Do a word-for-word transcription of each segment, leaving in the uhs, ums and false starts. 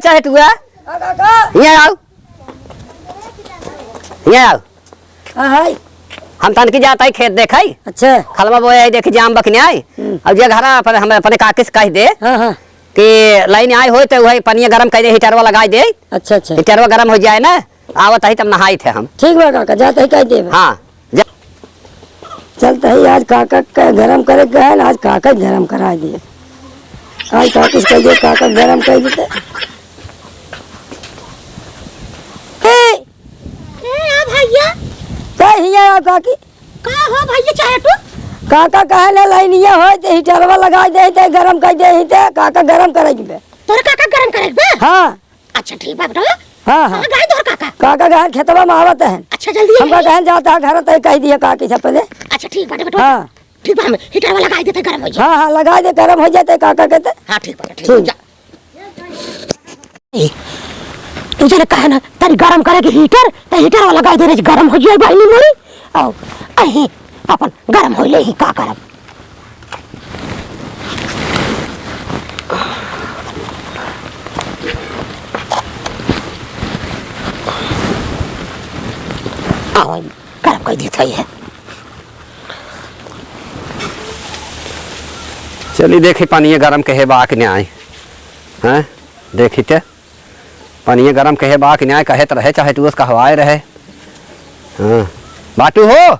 चहेटुआ। हाँ, काका। हियाँ आउ। हियाँ आउ। हाँ, हाय। हम तनकी जात हई खेत देखई। अच्छा। खलमा बोए हई, देखी जाम बा कि नाहीं। हम्म। अब जे घरा पर हम अपने काकी से कहि दे हाँ, हाँ। कि लाइन आई होई त उहई पनिया गरम कइ दे, हीटरवा लगाइ दे। अच्छा, अच्छा। हीटरवा गरम होइ जाए ना, आवत हई तब नहाइत है हम। ठीक बा काका, जात हई कहि देब। हाँ। जा। चलत हई, आज काका के गरम करे के है ना, आज काका के गरम कराइ दिए। आज काका से कहि दिए, काका गरम कइ देते। ए! ए, आ भैया। का हिया आ काकी? का हो भैया चहेटू? काका कहे ले लाइनिया होई त हीटरवा लगाइ देई त गरम कइ देई त काका गरम करे के बे। तोरे काका गरम करे के बे? हाँ। अच्छा, ठीक बा बेटा। हाँ, हाँ। कहाँ गए तोहर काका? काका गए खेतवा में आवत हैं। अच्छा, जल्दी हमका आइए। कहे जात है घर, तय कहि दिया काकी से पहले। अच्छा, ठीक बाटे बेटा। हाँ। ठीक बा, हम हीटरवा लगाइ देते, गरम होइ जाए। हाँ, हाँ, लगाइ दे, गरम होइ जाए काका के ते। हाँ, ठीक बाटे, ठीक ठीक। बा, जा। ए, तू जने कहे ना, तनी गरम करे के हीटर, त हीटरवा लगाइ दे रे, गरम होइ जाए बहिनी मोरी। आओ, अही, अपन गरम होइ ले ही, का करब? आओ, गरम कइ देत हई है। चली देखी पनिया गरम कहे बा कि नाहीं। हैं? देखी ते। पनिया गरम कहे बा कि नाहीं, कहे त रहे, चहेटुआ से कहवाए रहे। हाँ। बाटू हो?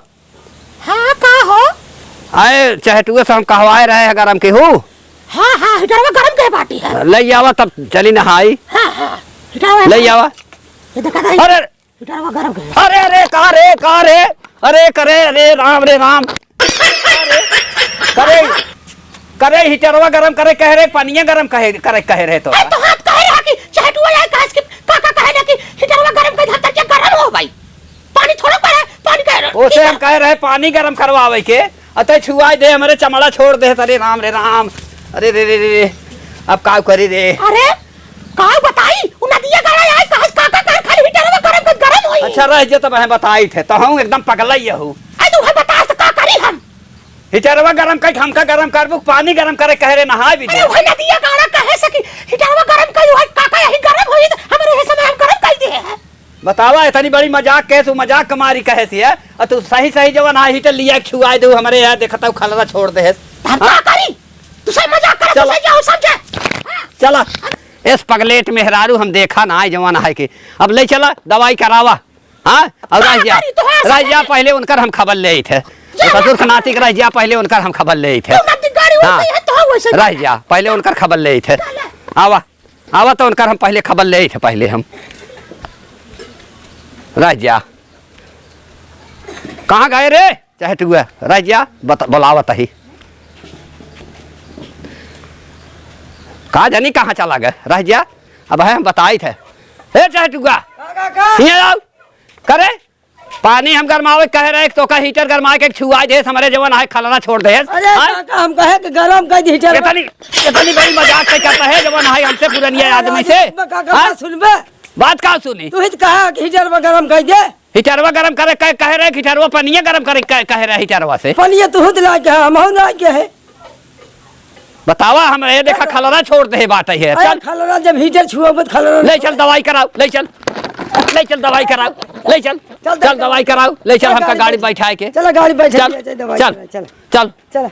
हाँ, का हो? आए, चहेटुआ से हम कहवाए रहे हैं गरम के हूँ। हाँ, हाँ, हीटरवा गरम के बाटी है। लइ आवा तब चली नहाई। हाँ, हाँ, हीटरवा लइ आवा। ये देखा था, अरे, हीटरवा गरम के। अरे, अरे, का रे, का रे? अरे, करे, अरे, राम रे राम। अरे, करे, करे, हीटरवा गरम करे कहे रहे, पनिया गरम कहे, करे कहे रहे तो। अरे, तो हाथ कहे रहा कि चहेटुआ आए, कहा कि काका कहे रहे कि हीटरवा गरम कर, धरती के गरम हो भाई। पानी थोड़ा पड़े, पानी कहे रहे। ओसे हम कहे रहे पानी गरम करवावे के, अतः छुआई दे, हमरे चमड़ा छोड़ दे, अरे राम रे राम। अरे रे रे रे रे, अब का करी रे? अरे, का बताई? उ नदिया गाड़ा आई, कहा काका कहे खाली हीटरवा गरम कर, गरम होई। अच्छा, रह जे, तब हम बताई थे, तो हम एकदम पगलई हूँ। अरे, तू है बता, से का करी हम? हीटरवा गरम कइ, हमका गरम करबू, पानी गरम करे कहे रे, नहाए भी अरे, दे। वही नदिया गाड़ा कहे से कि हीटरवा गरम कइ, वही काका यही गरम होई, त हमरे ये समय हम गरम कइ दे हैं। बतावा, इतनी बड़ी मजाक कहे, तू मजाक क मारी कहे से है, और तू सही सही जवन है हीटर लिया छुआए दू, हमरे यहाँ देखता हूँ खलरा छोड़ दे है। हम हाँ? का करी? तू सही मजाक करे, तू चला। सही जाओ समझे। हाँ। चला, इस पगलेट मेहरारू हम देखा ना आए जवन है कि अब ले चला दवाई करावा। हाँ? और का रह जा, करी तोहार रह जा, संगे? पहले उनकर हम खबर लेइत है। जा, ससुर जा। खनाती के रह जा, पहले उनकर हम खबर लेइत है। तू ना गाड़ी हाँ। वैसे है, तो वैसे रह जा। जा, पहले उनकर खबर लेइत है। चल। आवा, आवा तो उनकर हम पहले खबर लेइत है, पहले हम। रह जा। कहाँ गए रे? चहेटुआ, रह जा, बत-, बुलावत ही। का जानी कहाँ चला गए, रह जा। अब है हम बताइत है। ए चहेटुआ, का, का, का? हियाँ आओ। करे, पानी हम गरमावे कहे रहे, तो का हीटर गरमाए के छुआए देस, हमरे जवन है खलरा छोड़ देस। अरे हाँ? काका, हम कहे कि गरम कर दी हीटर। इतनी, इतनी बड़ी मजाक के करता है, जवन है हमसे पुरनिया अरे आदमी राजेश, से। सुनबे काका, हाँ? बात सुनबे। बात का सुनी? तू ही तो कहा कि हीटर में गरम कर दे। हीटरवा गरम करे कहे, कहे रहे, हीटरवा पनिया गरम करे कहे, कहे रहे हीटरवा से। पनिया तू ही तो लाके है, हम ही लाके है। बतावा, हम ये देखा, खलरा छोड़ दे बाटे है। अरे, चल। खलरा जब हीटर छुआ मत, खलरा ले चल, दवाई कराओ, ले चल। ले चल, दवाई कराओ, ले चल। चल, चल, चल, दवाई कराओ, ले चल, चल, हमका गाड़ी गाड़ी बैठा के। चल, गाड़ी बैठा चल, के, चल, दवाई चल, करा, चल। चल। चल।